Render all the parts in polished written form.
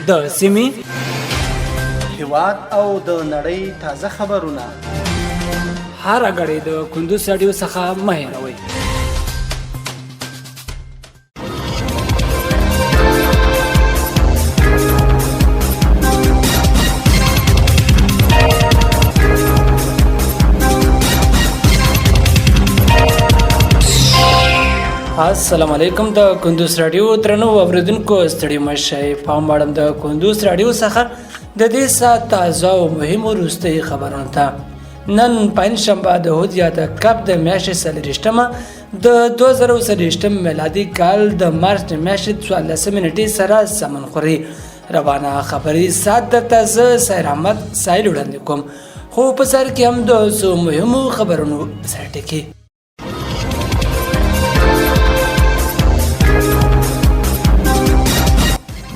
د سیمې، هیواد او د نړۍ تازه خبرونه هره ګړۍ د کندوز راډیو څخه مه هېروئ. السلام علیکم د کندوز راډیو درنو اوریدونکو، ستړي مه شئ. پام واړم د کندوز راډیو څخه د دې ساعت تازه او مهمو وروستیو خبرونو ته. نن پنجشنبه د حوت یا د کب د میاشتې 24مه د 2024 میلادي کال د مارچ د میاشتې 14 نیټې سره سمون خوري. روانه خبري ساعت درته زه سایر احمد ساحل وړاندې کوم، خو په سر کې هم د څو مهمو خبرونو سرټکي.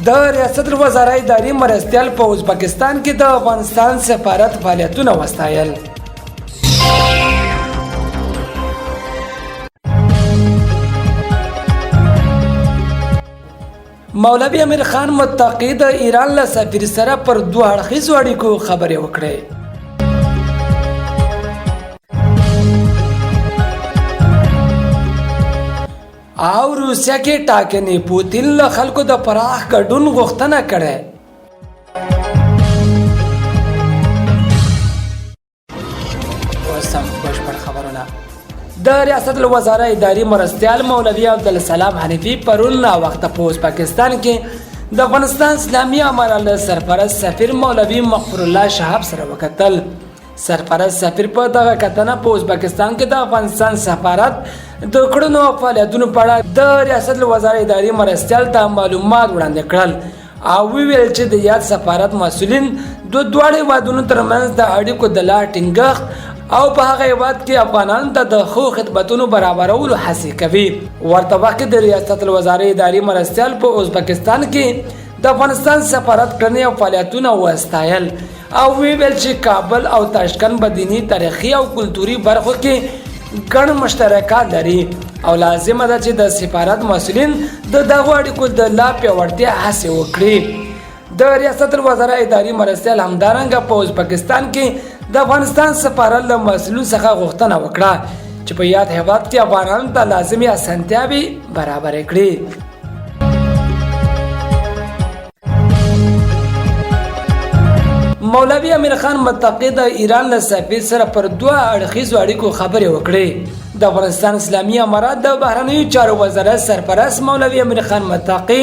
د ریاست الوزراء اداري مرستیال په ازبکستان کې د افغانستان سفارت فعالیتونه وستایل. مولوي امیر خان متقي د ایران له سفیر سره پر دوه اړخیزو اړیکو خبرې وکړې. او روسیه کې ټاکنې، پوتین له خلکو د پراخ ګډون غوښتنه کړې. اوس هم بشپړ خبرونه. د ریاست الوزراء اداري مرستیال مولوي عبدالسلام حنیفي پرون ناوخته په ازبکستان کې د افغانستان اسلامي امارت له سرپرست سفیر مولوي مغفور الله شهاب سره وکتل. سرپرست سفیر په دغه کتنه په ازبکستان کې د افغانستان سفارت د کړنو او فعالیتونو په اړه د ریاست الوزراء اداري مرستیال ته معلومات وړاندې کړل او وویل چې د یاد سفارت مسؤلین د دواړو هېوادونو ترمنځ د اړیکو د لا ټینګښت او په هغه هېواد کې افغانانو ته د ښو خدمتونو برابرولو هڅې کوي. ورته وخت کې د ریاست الوزراء اداري مرستیال په ازبکستان کې د افغانستان سفارت کړنې او فعالیتونه وستایل او ویل چې کابل او تاشکند په دیني، تاریخي او کلتوري برخو کې ګڼ مشترکات لري او لازمه ده چې د سفارت مسؤلین د دغو اړیکو د لا پیاوړتیا هڅې وکړي. د ریاست الوزراء اداري مرستیال همدارنګه په ازبکستان کې د افغانستان سفارت له مسؤلینو څخه غوښتنه وکړه چې په یاد هېواد کې افغانانو ته لازمې اسانتیاوې برابرې کړي. مولوي امیر خان متقي د ایران له سفیر سره پر دوه اړخیزو اړیکو خبرې وکړې. د افغانستان اسلامي امارت د بهرنیو چارو وزارت سرپرست مولوي امیر خان متقي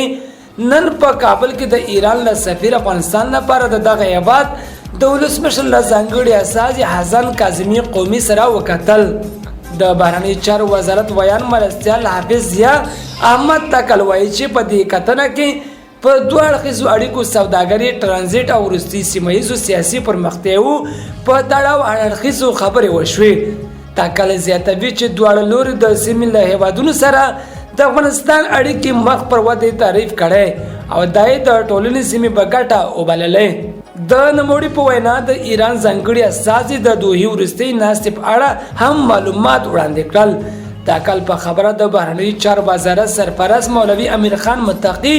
نن په کابل کې د ایران له سفیر افغانستان لپاره د دغه هېواد د ولسمشر له ځانګړي استازي حسن کاظمي قومي سره وکتل. د بهرنیو چارو وزارت ویاند مرستیال حافظ ضیا احمد تکل وایي چې په دې کتنه کې په دوه اړخیزو اړیکو، سوداګري، ترانزیټ او وروستي سیمه ییزو سیاسي پرمختیاوو په تړاو اړخیزو خبرې وشوې. تکل زیاتوي چې دواړه لوري د سیمې له هېوادونو سره د افغانستان اړیکې مخ پر ودې تعریف کړی او دا یې د ټولنې سیمې په ګټه وبللې. د نوموړي په وینا د ایران ځانګړي استازي د دوحې وروستۍ ناستې په اړه هم معلومات وړاندې کړل. تکل په خبره د بهرنیو چارو وزارت سرپرست مولوي امیر خان متقي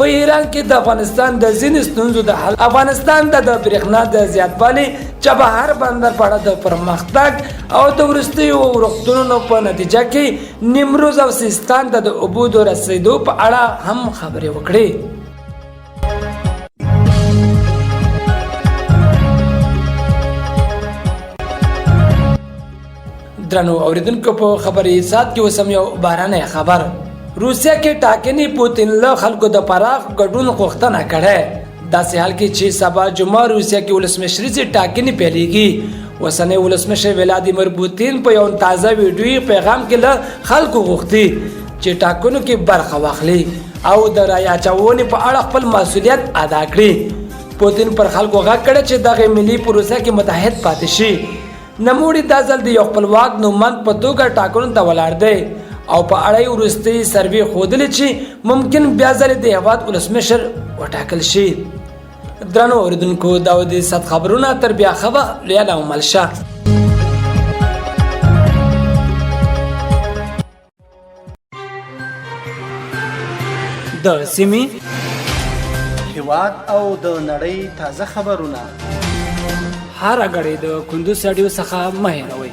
په ایران کې د افغانستان د ځینو ستونزو د حل، افغانستان ته د برېښنا د زیاتوالي، چابهار بندر په اړه د پرمختګ او د وروستیو ورښتونو په نتیجه کې نیمروز او سیستان ته د اوبو د رسېدو په اړه هم خبرې وکړې. درنو اوریدونکو، په خبري سات کې اوسم یو بهرنی خبر. روسیه کې ټاکنې، پوتین له خلکو د پراخ ګډون غوښتنه کړې. داسې حال کې چې سبا جمعه روسیه کې ولسمشریزې ټاکنې پیلېږي، اوسنی ولسمشر ولادیمیر پوتین په یو تازه ویډیويي پیغام کې له خلکو غوښتي چې ټاکنو کې برخه واخلي او د رایې اچونې په اړه خپل مسولیت ادا کړي. پوتین پر خلکو غږ کړی چې دغه ملي پروسه کې متحد پاتې شي. نوموړي دا ځل د یو خپلواک نوماند په توګه ټاکنو ته ولاړ دی او په اړه یې وروستۍ سروې ښودلې چې ممکن بیا ځلې د هېواد ولسمشر وټاکل شي. درنو اورېدونکو، دا و د ساعت خبرونه. تر بیا ښه وخت، لوی الله مو مل شه. د سیمې، هیواد او د نړۍ تازه خبرونه هره ګړۍ د کندوز راډیو څخه مه هېروئ.